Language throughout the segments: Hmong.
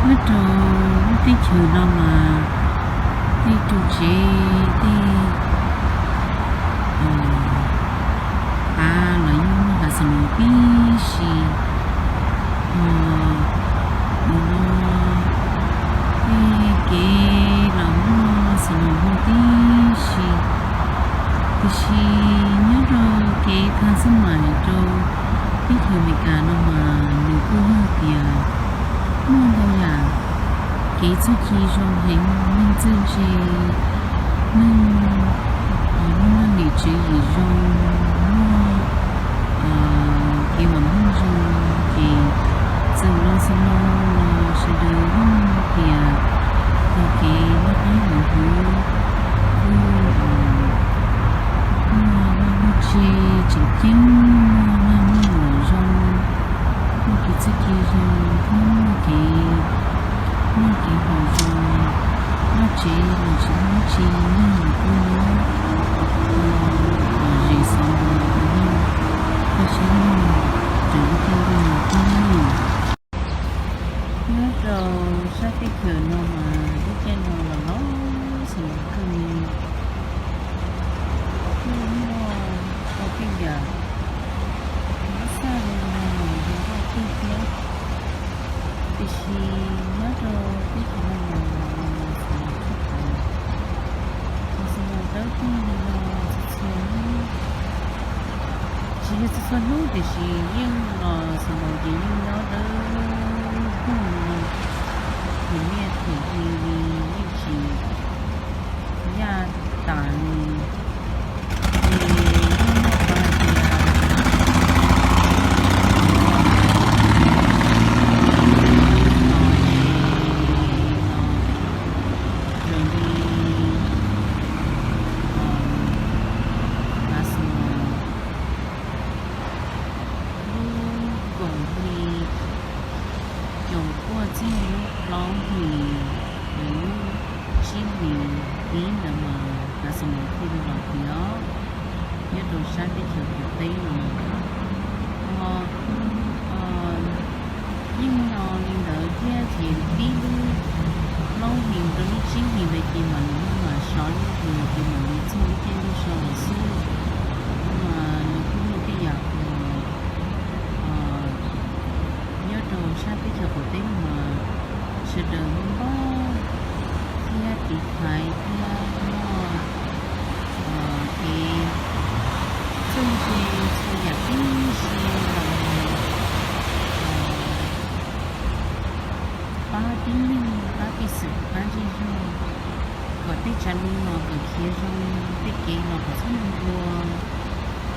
Nyob rau lub teb chaws no mas tej ru tsev tej av los yeej muaj hav xas noos tib si, ho nim no tej kev los muaj xas noos muaj tib si. Tiam sis nyob rau kev tha xab mais rau teb chaws Amelikas no mas nws kuj yog tias muaj ntau yam kev txuj ci zoo heev, neeg txawj ntse, neeg muaj laj lim tswv yim zoo, muaj kev vam meej zoo, ces txawm los xas noos los sawv daws yeej tias txoj kev noj qab haus huv kuj muaj vaj muaj tse tseem ceeb, muaj vaj muaj luam zoo, muaj kev txuj ci zoo, thiab muaj kev noj kev haus zoo, vaj tsev los tsis muaj dab tsi, neeg los kuj nyob lom zem xov nkaus, kaj siab mloog raws lub caij ntuj no thiab. Nyob rau sab teb chaws no mas lub caij no los los xas noos kawg li, kuj muaj tau tej yam nyob xaj li no los zoo nkauj kawg thiab. Tiam sis nyob rau teb chaws no los los los xas noos txhua tus, los xas noos dawb kawg li no txhua txhua hnub. Tsis yog txhua txhua hnub tiam sis yeej los xas noos ces yeej nyob dawb kawg li no, them niaj them hli li yeej tsis yaj tas li. Ces yeej muaj qhov hais tias raws li hav xas noos lub nkoos hli, coom kuaj txij lub plaub hlis, lub tsib hlis ib ntawd mas hav xas noos thiaj li los tiav nyob rau sab teb chaws qaum teb no. Ho yeej no li ntawd thiab ces tib lub plaub hlis rau lub tsib hlis ntawd ces mam li mam sov ib hlis ces mam li txog lub caij ntuj so lawm xwb. Mas nws kuj yog tej yam uas nyob rau sab teb chaws qaum teb no mas sawv daws npaj thiab tiv thaiv thiab muaj kev txawj ntse txhua yam tib si los pab tib neeg pab pej xeem pab zej zog kom tej tsav li los kom khiav zoo, tej kev los kom txhob nplua,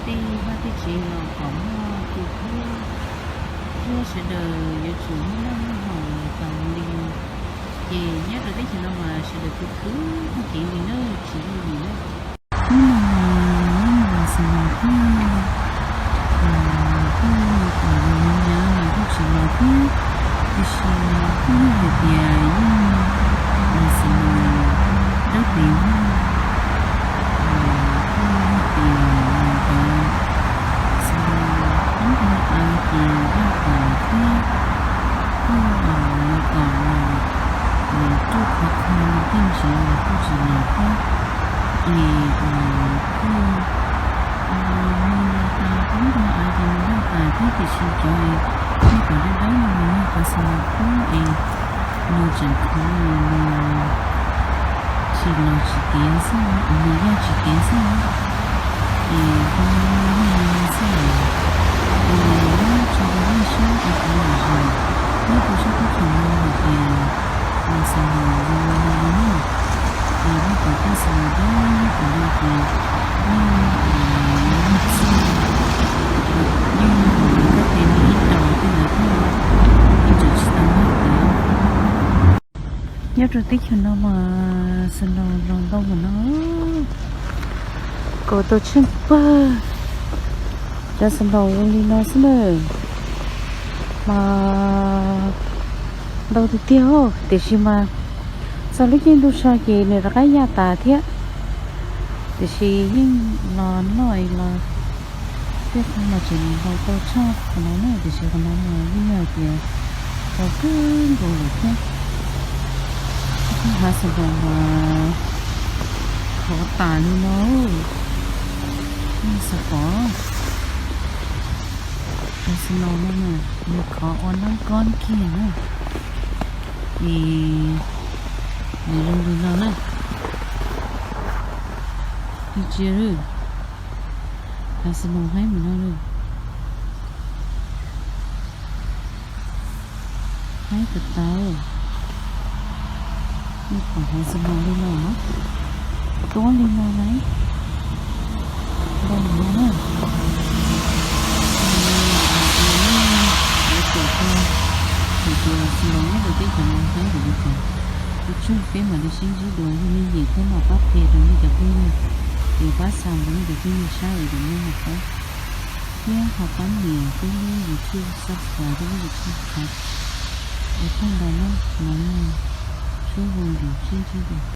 tej vaj tej tsev los kom muaj kev hlub, thiab sawv daws yuav tsum muaj noj muaj haus tas li. Ces nyob rau teb chaws no mas sawv daws khwv khwv txoj kev li na, tsis yog vim na. Hnub no los xas noos kuj, kuj los nyav nyav los kuj tsis los thiab, tiam sis kuj yog hais tias yeej los xas noos dawb pes mog, kuj yog tias los ntawd xas noos poob ntau av ces yaj tas thiab, kuj los kom los mus ruaj khov kho tej ntsis los kuj tsis los thiab. Es kuj mus los tas poob ntau av ces mus yaj tas thiab, tiam sis cov es yog kom dawb dawb no mas yog cov xas noos poob es nws tseem khuv mus tsis los tsis tiav xwb, nws yaj tsis tiav xwb, es zoo li no xwb. Ces nws yuav muab tso rau nej saib es kuv lom zem nyob rau sab teb chaws no hais tias los xas noos zoo li no na. Ces nej pom tej xas noos dawb pem no ces yeej yuav muaj txuj, yeej yuav muaj kab tes ib daus tej ntawd thiab, yeej tseem tsis tau noj tiav. Nyob rau teb chaws no mas xas noos los ntau mas no, kaus tau tsheej pawg. Cov xas noos zoo li no xwb na, mas ntau tiag tiag, tiam sis mas txog lub caij ntuj so ces nws rov qab yaj tas thiab, tiam sis yeej los noj los tej qho los tseem los ntau tau tshaj qhov no na, tiam sis qhov no mas yeej yog hais tias Qhov kawg nkaus lawm thiab. Hav snow mas khov tas li no. Nej xav pom, hav snow no na, nws khov ua nab kob kiag na. Es nws zoo li no na. Nej ntsia lawm, hav snow haib mus no lawm. Haib tas tas. Nej pom hav snow li no, tuab li no na. Ntau li no na. Hais tias, hais tias snow nyob rau teb chaws no haib npaum li cas, kuv tseg peb mam li sib ntsib dua. Yog nej nyiam thiab no pab qhia rau nej cov phooj ywg, ces pab xa rau nej cov phooj ywg saib es kom nej ho paub, thiab ho pab nias peb lub YouTube, subscribe peb lub YouTube thiab, ua tsaug ntau na, mam li sib ntsib dua.